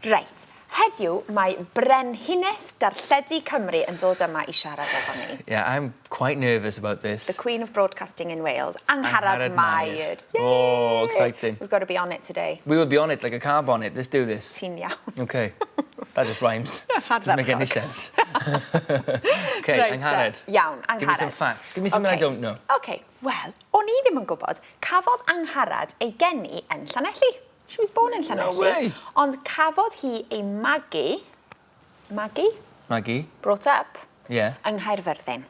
Reit, heddiw mae Brenhines Darlledu Cymru yn dod yma i siarad efo ni. Yeah, I'm quite nervous about this. The Queen of Broadcasting in Wales, Angharad, Angharad Mair. Mair. Oh, exciting. We've got to be on it today. We will be on it like a car bonnet. Let's do this. Ti'n iawn. Okay. That just rhymes. Doesn't make any sense. Okay, Reit, Angharad. Iawn, Angharad. Give me some facts. Give me something I don't know. Okay, wel, o'n i ddim yn gwybod, cafodd Angharad ei geni yn Llanelli. She was born in Llanelli. No way. Ond cafodd hi ei magu, magu? Magu. Brought up. Yeah. Yng Nghaerfyrddin.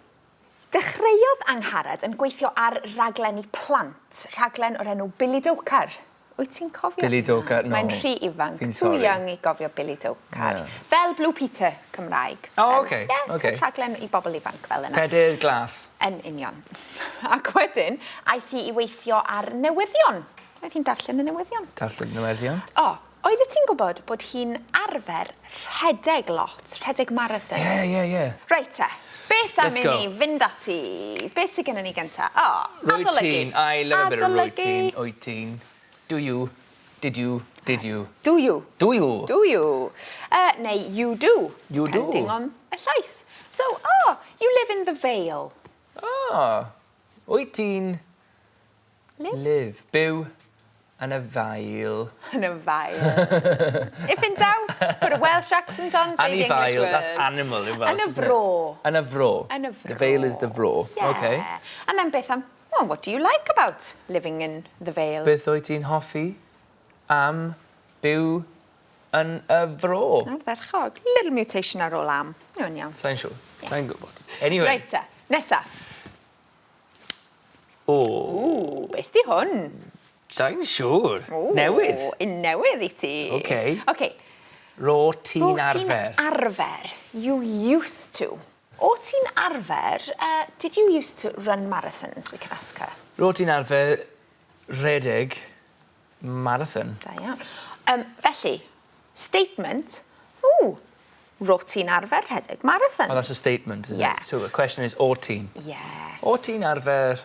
Dechreuodd Angharad yn gweithio ar raglenni plant, rhaglen o'r enw Billy Dowcar. Wyt ti'n cofio? Billy Dowcar, no. Mae'n rhy ifanc. Fi'n Too sori. young i gofio Billy Dowcar. Yeah. Fel Blue Peter Cymraeg. Oh, okay, Yeah, okay. Rhaglen i bobl ifanc fel yna. Pedyr Glas. Yn union. Ac wedyn, aeth hi i weithio ar newyddion. Oedd hi'n darllen y newyddion. Darllen newyddion. O, oeddet ti'n gwybod bod hi'n arfer rhedeg lot, rhedeg marathons? Yeah. Reit te, beth am Let's i go. ni fynd ati? Beth sydd gennym ni gynta? O, Rwyt adolygu. ti'n, I love a bit of rwyt ti'n, Adolygu. wyt ti'n. Do you, did you, did you. Do you? Do you? Do you? Neu you do. You do. Depending on y llais. So, oh, you live in the Vale. Oh, wyt ti'n Live? Live. Byw yn y Fael. Yn y Fael. If in doubt, put a Welsh accent on, say the English Anifail, word. that's animal in Welsh. Yn y isn't it? fro. Yn y fro. Yn y fro. The Vale is the fro. Yeah. Okay. And then beth am, well, what do you like about living in the Vale? Beth wyt ti'n hoffi am byw yn y fro? Ardderchog. Little mutation ar ôl am. Iawn, iawn. Sa'n siŵr. Sa'n gwybod. Anyway. Reit te, nesa. O. Ww, beth di hwn? Sa'n siŵr. Ww, Newydd. Un newydd i ti. Okay. Okay. Ro ti'n Ro ti'n arfer. arfer. You used to. O ti'n arfer, did you used to run marathons, we can ask her. Ro ti'n arfer rhedeg marathon. Da iawn. Felly, statement, ww, ro ti'n arfer rhedeg marathon. Oh, that's a statement, isn't Yeah. it? So the question is, o ti'n? Yeah. O ti'n arfer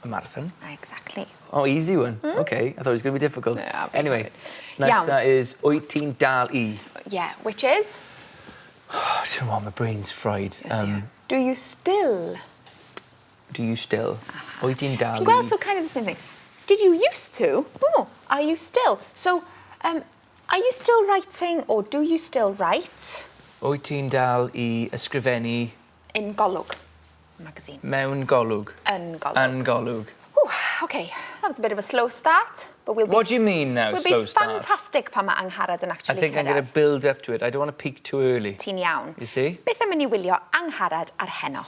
a marathon? Exactly. Oh, easy one. Okay, I thought it was going to be difficult. Yeah, very anyway, good. nesa Iawn. is, wyt ti'n dal i? Yeah, which is? Oh, do you know what, my brain's fried. Do you still? Do you still? Wyt ti'n dal Ti'n gweld, i? so kind of the same thing. Did you used to? Oh, are you still? So, are you still writing or do you still write? Wyt ti'n dal i ysgrifennu In Golwg magazine. mewn Golwg? Yn Golwg. Yn Golwg. Whew, okay, that was a bit of a slow start, but we'll be... What do you mean now, We'll slow be start? fantastic pan mae Angharad yn I actually think I'm going to cyrraedd. build up to it. I don't want to peak too early. Ti'n iawn. You see? Beth am i ni wylio Angharad ar Heno?